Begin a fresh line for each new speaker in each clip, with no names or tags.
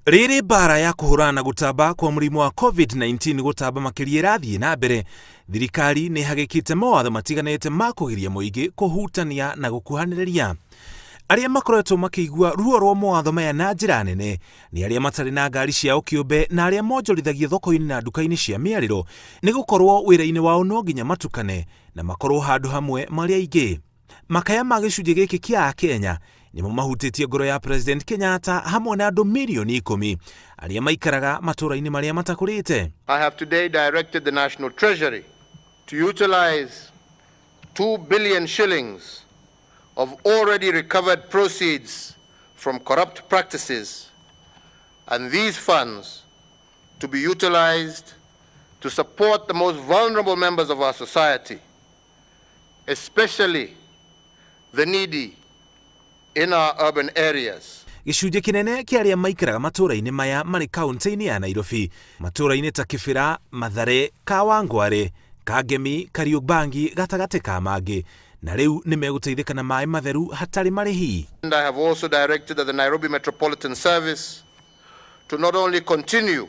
Rĩrĩ mbaara ya kũhũrana na gũtamba kwa mũrimũ wa COVID-19 gũtamba makĩria ĩrathiĩ na mbere, thirikari nĩ ĩhagĩkĩte mawatho matiganĩte ma kũgiria mũingĩ kũhutania na gũkuhanĩrĩria. Arĩa makoretwo makĩigua ruo rwa mawatho maya na njĩra nene nĩ arĩa matarĩ na ngari ciao kĩũmbe na arĩa monjorithagia thoko-inĩ na nduka-inĩ cia mĩarĩro nĩ gũkorwo wĩra-inĩ wao no nginya matukane na makorwo handũ hamwe marĩ aingĩ. Makaya ma gĩcunjĩ gĩkĩ kĩa Akenya nĩmo mahutĩtie ngoro ya President Kenyatta hamwe na andũ mirioni ikũmi arĩa maikaraga matũũra-inĩ marĩa matakũrĩte.
I have today directed the National Treasury to utilize 2 billion shillings of already recovered proceeds from corrupt practices and these funds to be utilized to support the most vulnerable members of our society, especially the needy in our urban areas.
Gĩcunjĩ kĩnene kĩa arĩa maikaraga matũũra-inĩ maya marĩ kaunti-inĩ ya Nairobi, matũũra-inĩ ta Kĩbĩra, Mathare, Kawangware, Kangemi, Kariũmbangi gatagatĩ ka mangĩ, na rĩu nĩ megũteithĩka na maĩ matheru hatarĩ marĩhi.
And I have also directed that the Nairobi Metropolitan Service to not only continue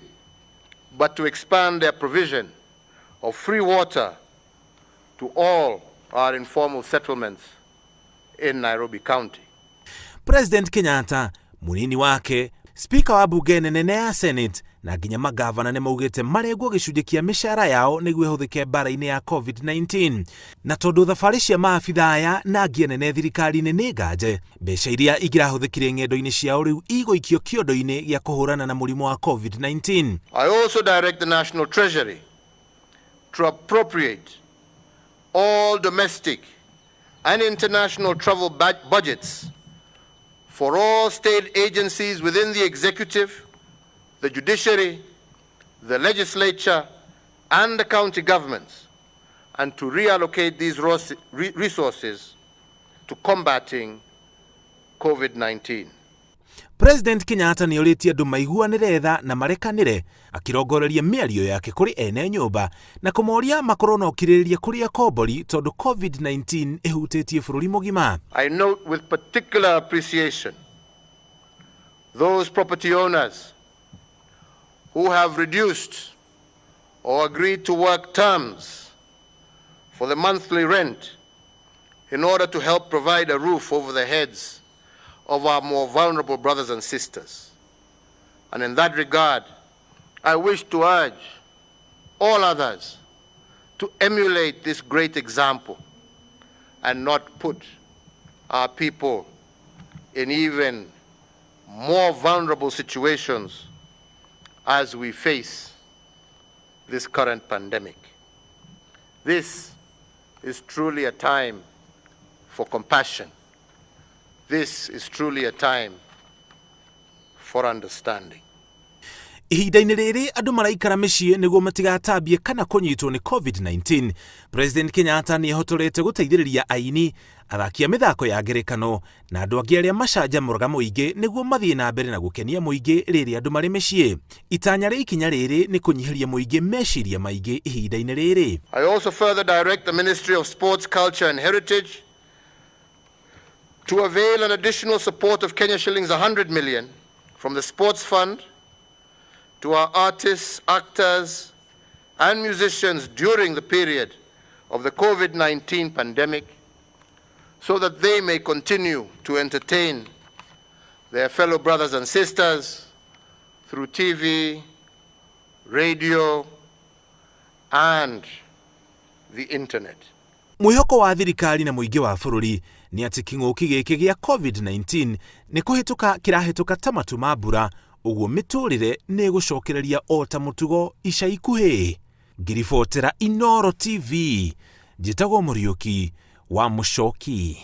but to expand their provision of free water to all our informal settlements in Nairobi County.
President Kenyatta, munini wake, Speaker wa bunge nene ya Senate na nginya magavana nĩ maugĩte marengwo gĩcunjĩ kĩa mĩcara yao nĩguo ĩhũthĩke mbara-inĩ ya COVID-19. Na tondũ thabarĩ cia maabitha aya na angĩ anene thirikari-inĩ nĩ nganje, mbeca iria ingĩrahũthĩkire ng'endo-inĩ ciao rĩu igũikio kĩondo-inĩ gĩa kũhũrana na mũrimũ wa COVID-19.
I also direct the National Treasury to appropriate all domestic and international travel budgets for all state agencies within the executive, the judiciary, the legislature, and the county governments, and to reallocate these resources to combating COVID-19.
President Kenyatta nĩ orĩtie andũ maiguanĩre tha na marekanĩre akĩrongoreria mĩario yake kũrĩ ene nyũmba na kũmoria makorwo na ũkirĩrĩria kũrĩ akombori tondũ COVID-19 ĩhutĩtie bũrũri mũgima.
I note with particular appreciation those property owners who have reduced or agreed to work terms for the monthly rent in order to help provide a roof over the heads of our more vulnerable brothers and sisters. And in that regard, I wish to urge all others to emulate this great example and not put our people in even more vulnerable situations as we face this current pandemic. This is truly a time for compassion. This is truly a time for understanding.
Ihinda-inĩ rĩrĩ andũ maraikara mĩciĩ nĩguo matigatambie kana kũnyitwo nĩ COVID-19, President Kenyatta nĩ ehotorete gũteithĩrĩria aini, athaki a mĩthako ya ngerekano na andũ angĩ arĩa macanjamũraga mũingĩ nĩguo mathiĩ na mbere na gũkenia mũingĩ rĩrĩa andũ marĩ mĩciĩ. Itanya rĩa ikinya rĩrĩ nĩ kũnyihĩria mũingĩ meciria maingĩ ihinda-inĩ rĩrĩ.
I also further direct the Ministry of Sports, Culture and Heritage to avail an additional support of Kenya shillings 100 million from the Sports Fund to our artists, actors, and musicians during the period of the COVID-19 pandemic so that they may continue to entertain their fellow brothers and sisters through TV, radio, and the internet.
Mwĩhoko wa thirikari na mũingĩ wa bũrũri nĩ atĩ kĩng'ũki gĩkĩ gĩa COVID-19 nĩ kũhĩtũka kĩrahĩtũka ta matu ma mbura, ũguo mĩtũrĩre nĩ ĩgũcokereria o ta mũtugo ica ikuhĩ. Ngĩribotera Inooro TV, njĩtagwo Mũriũki wa Mũcoki.